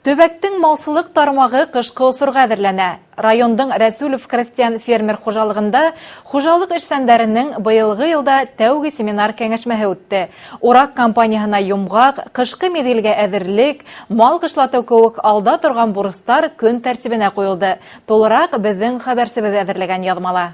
Төбәктең малсылыҡ тармағы ҡышҡы осорға әҙерләнә. Райондың Рәсүлев крәҫтиән фермер хужалығында хужалыҡ эшсәндәренең быйылғы йылда тәүге семинар кәңәшмәһе үтте. Ураҡ кампанияһына йомғаҡ, ҡышҡы миҙгелгә әҙерлек, мал ҡышлатыу кеүек алда торған бурыстар көн тәртибенә ҡуйылды. Тулыраҡ беҙҙең хәбәрсебеҙ әҙерләгән яҙмала.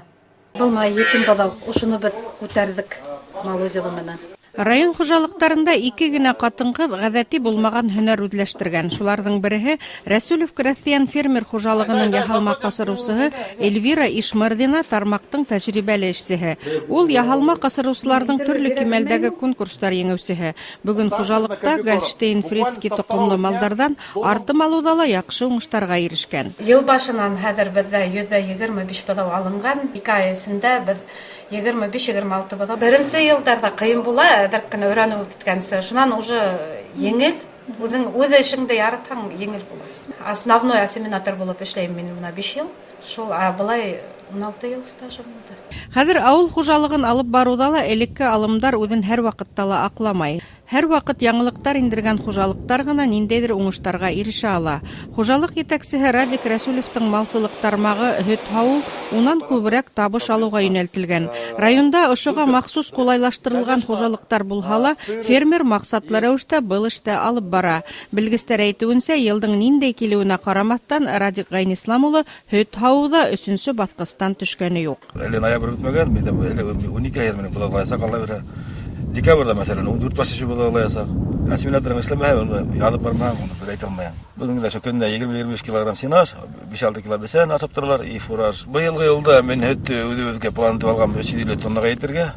Был мына етем быҙау, ошоно беҙ күтәрҙек Молозиво менән. Район хужалыҡтарында ике генә ҡатын-ҡыҙ ғәҙәти булмаған һөнәр үҙләштергән. Шуларҙың береһе Рәсүлев крәҫтиән фермер хужалығының яһалма ҡасырыусыһы Эльвира Ишмырҙина тармаҡтың тәжрибәле эшсеһе. Ул яһалма ҡасырыусыларҙың төрлө кимәлдәге конкурстар еңеүсеһе. Бөгөн хужалыҡта Гольштейн Фрицкий тоҡомло малдарҙан артым алыуҙа ла яҡшы уңыштарға ирешкән. Йыл башынан хәҙер беҙҙә 125 быҙау алынған. 2 ай эсендә беҙ 25-26 быҙау. Беренсе йылдарҙа ҡыйын була, әҙерәк кенә өйрәнеп киткәнсе. Шунан уже еңел, үҙең үҙ эшеңде яратһаң, еңел була. Основной осеменатор булып эшләйем мин бына 5 йыл. Шул, а былай 16 йыл стажым инде. Хәҙер ауыл хужалығын алып барыуҙа ла элекке алымдар үҙен һәр ваҡытта ла аҡламай. Һәр ваҡыт яңылыҡтар индергән хужалыҡтар ғына ниндәйҙер уңыштарға ирешә ала. Хужалыҡ етәксеһе Радик Рәсүлевтың малсылыҡ тармағы һөт һауыу унан күберәк табыш алыуға йүнәлтелгән. Районда ошоға махсус ҡулайлаштырылған хужалыҡтар булһа ла, фермер маҡсатлы рәүештә был эште алып бара. Белгестәр әйтеүенсә, йылдың ниндәй килеүенә ҡарамаҫтан, Радик Ғәйнислам улы һөт һауыуҙа өсөнсө баҫҡыстан төшкәне юҡ. Әле ноябрь бөтмәгән, миндә әле 12 ай менән буҙаулаясаҡ, Алла бирһә. Декабрҙа, мәҫәлән, 14 баш шул буҙаулаясаҡ. Осеменаторың эшләмәһә, уны яҙып бармаһаң, уны бер әйтә алмайһың. Бөгөн дә шул көнөнә 20-25 килограмм сенаж, 5-6 кило бесән ашап торалар, и фураж. Быйылғы йылда мин һөттө үҙебеҙгә план итеп алған 350 тоннаға етергә.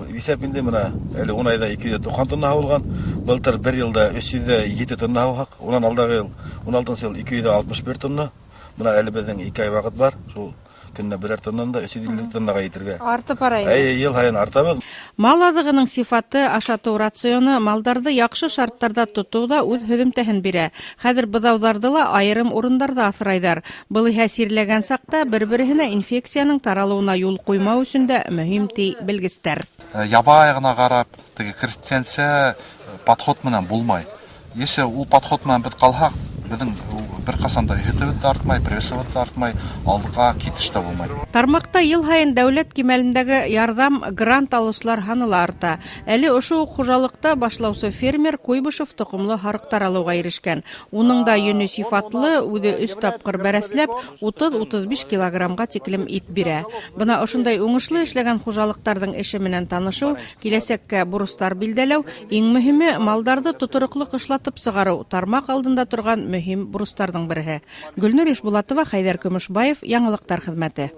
Иҫәп инде бына әле 10 айҙа 290 тонна һауылған. Былтыр бер йылда 307 тонна һауһаҡ, унан алдағы йыл, 16-нсы йыл 261 тонна. Бына әле беҙҙең 2 ай ваҡыт бар, шул көнөнә берәр тоннан да 350 тоннаға етергә. Артып бара инде. Әйе, йыл һайын артабыҙ. Мал аҙығының сифаты, ашатыу рационы, малдарҙы яҡшы шарттарҙа тотоу ҙа үҙ һөҙөмтәһен бирә. Хәҙер быҙауҙарҙы ла айырым урындарҙа аҫрайҙар. Был иһә сирләгән саҡта бер-береһенә инфекцияның таралыуына юл ҡуймау өсөн дә мөһим, ти белгестәр. Ябай ғына ҡарап, теге крәҫтиәнсә подход менән булмай. Если ул подход менән беҙ ҡалһаҡ, беҙҙең бер ҡасан да һөтөбөҙ ҙә артмай, прессыбыҙ ҙа артмай, алдыға китеш тә булмай. Тармаҡта йыл һайын дәүләт кимәлендәге ярҙам, грант алыусылар һаны ла арта. Әле ошо уҡ хужалыҡта башлаусы фермер Куйбышев тоҡомло һарыҡтар алыуға ирешкән. Уның да йөнө сифатлы, үҙе 3 тапҡыр бәрәсләп, 30-35 килограммға тиклем ит бирә. Бына ошондай уңышлы эшләгән хужалыҡтарҙың эше менән танышыу, киләсәккә бурыстар билдәләү, иң мөһиме малдарҙы тотороҡло ҡышлатып сығарыу, тармаҡ алдында торған мөһим бурыстарҙың береһе. Гөлнур Ишбулатова, Хәйҙәр Көмөшбаев, Яңылыҡтар хеҙмәте.